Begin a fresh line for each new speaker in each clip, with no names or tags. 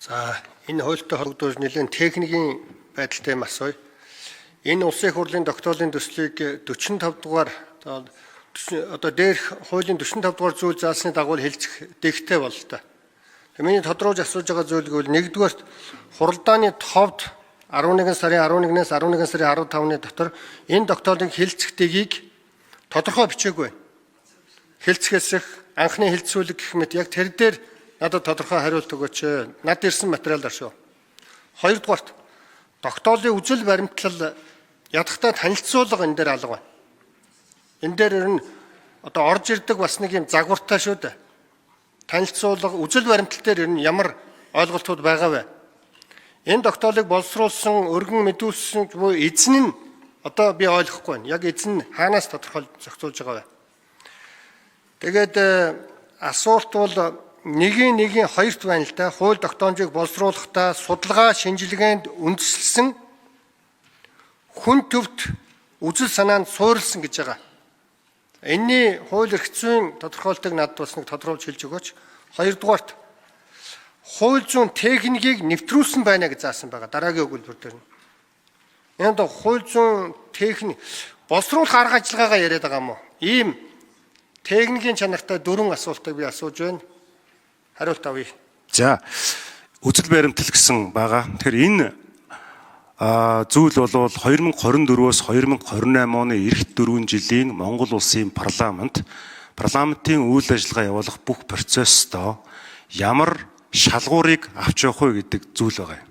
За, энэ хуультай холбогдуулж нэлээд техникийн байдалтай юм асууя. Энэ улсын их хурлын тогтоолын төслийг 45 дугаар одоо дээрх хуулийн 45 дугаар зүйл заасны дагуу хэлцэх дэгтэй бололтой. Миний тодруулж асууж байгаа зүйл гэвэл нэгдүгээрт хуралдааны товд 11 сарын 11-ээс 11 сарын 15-ны дотор энэ тогтоолыг хэлцэх дэгийг тодорхой бичээгүй байна. Хэлцэхээс анхны хэлцүүлэг гэх мэт яг тэр дээр надад тодорхой хариулт өгөөч. Над ирсэн материалаар шүү. Хоёрдугаарт тогтоолын үзэл баримтлал ядахтаа танилцуулга энэ дээр алга байна. Энэ дээр ер нь одоо орж ирдэг бас нэг юм загвартай шүү дээ. Танилцуулга үзэл баримтлал дээр ер нь ямар ойлголтууд байгаа вэ? Энэ тогтоолыг боловсруулсан, өргөн мэдүүлсэн буюу эзэн нь одоо би ойлгохгүй байна. Яг эзэн нь хаанаас тодорхойлж зохицуулж байгаа вэ? Тэгээд асуулт бол нэгийн нэгийн хоёрт байна л да. Хууль тогтоомжийг боловсруулахдаа судалгаа шинжилгээнд үндэслэсэн хүн төвт үзэл санаанд суурилсан гэж байгаа. Энийний хууль эрх зүйн тодорхойлтыг надад бас нэг тодруулж хэлж өгөөч. Хоёрдугаарт хууль зүйн техникийг нэвтрүүлсэн байна гэж заасан байгаа. Дараагийн өгүүлбэр дээр нь. Энэ одоо хууль зүйн техник боловсруулах арга ажиллагаагаа яриад байгаа юм уу? Ийм техникийн чанартай дөрвөн асуултыг би асууж байна. Хариулт авъя.
За, үзэл баримтлал гэсэн байгаа. Тэгэхээр энэ зүйл бол 2024-өөс 2028 оны эх 4 жилийн Монгол улсын парламентын үйл ажиллагаа явуулах бүх процессдоо ямар шалгуурыг авч явах вэ гэдэг зүйл байгаа юм.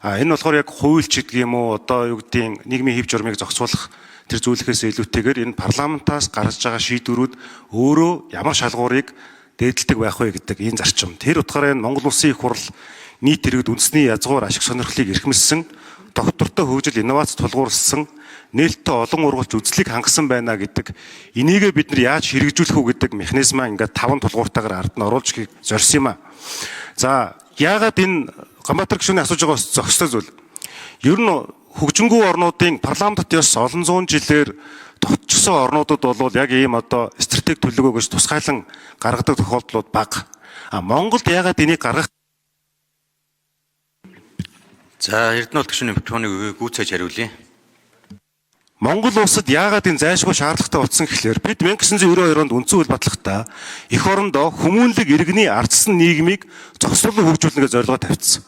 Энэ болохоор яг хууль ч гэдэг юм уу, одоо юу гэдгийг нийгмийн хэв журмыг зохицуулах тэр зүйлээс илүүтэйгээр энэ парламентаас гаргаж байгаа шийдвэрүүд өөрөө ямар шалгуурыг дээдэлдэг байх вэ гэдэг энэ зарчим. Тэр утгаараа энэ Монгол улсын их хурл нийт иргэд үндэсний язгуур ашиг сонирхлыг эрхэмлсэн, доктортой хөгжил инновац тулгуурласан, нээлттэй олон ургалч үзлийг хангасан байна гэдэг энийгээ бид нар яаж хэрэгжүүлэх үү гэдэг механизмаа ингээд таван тулгууртайгаар ард нь оруулж зорьсон юм а. За, яагаад энэ Ганбаатар гишүүний асууж байгаа зохистой зүйл. Ер нь хөгжингүй орнуудын парламентт ёс олон зуун жилээр тогтчихсон орнуудад бол яг ийм одоо стратеги төлөвлөгөө гэж тусгайлан гаргадаг тохиолдлууд бага. А Монголд яагаад энийг гаргах
За, Эрдэнэ гишүүний микрофоныг гүйцээж хариулъя.
Монгол улсад яагаад энэ зайлшгүй шаардлагатай болсон гэхлээр бид 1992 онд үндсэн хууль батлахдаа эх орондоо хүмүүнлэг иргэний ардчсан нийгмийг зохицуулан хөгжүүлнэ гэж зорилгоо тавьчихсан.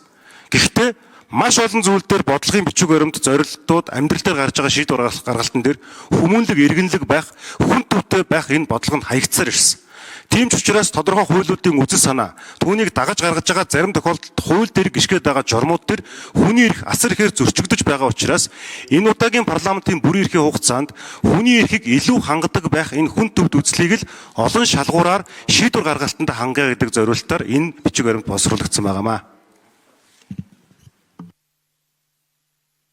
Гэхдээ маш олон зүйл дээр бодлогын бичиг баримт зорилтууд амьдрал дээр гарч байгаа шийдвэр гаргалтан дээр хүмүүнлэг иргэнлэг байх, хүн төвтэй байх энэ бодлого нь хаягдсаар ирсэн. Тийм ч учраас тодорхой хуулиудын үзэл санаа, түүнийг дагаж гаргаж байгаа зарим тохиолдолд хууль дээр гიშгээд байгаа журмууд дээр хүний эрх асар ихээр зөрчигдөж байгаа учраас энэ удаагийн парламентын бүрийн эрхийн хугацаанд хүний эрхийг илүү хангадаг байх энэ хүн төвд үзлийг л олон шалгуураар шийдвэр гаргалтанд хангая гэдэг зориултаар энэ бичиг баримт боловсруулагдсан байгаамаа.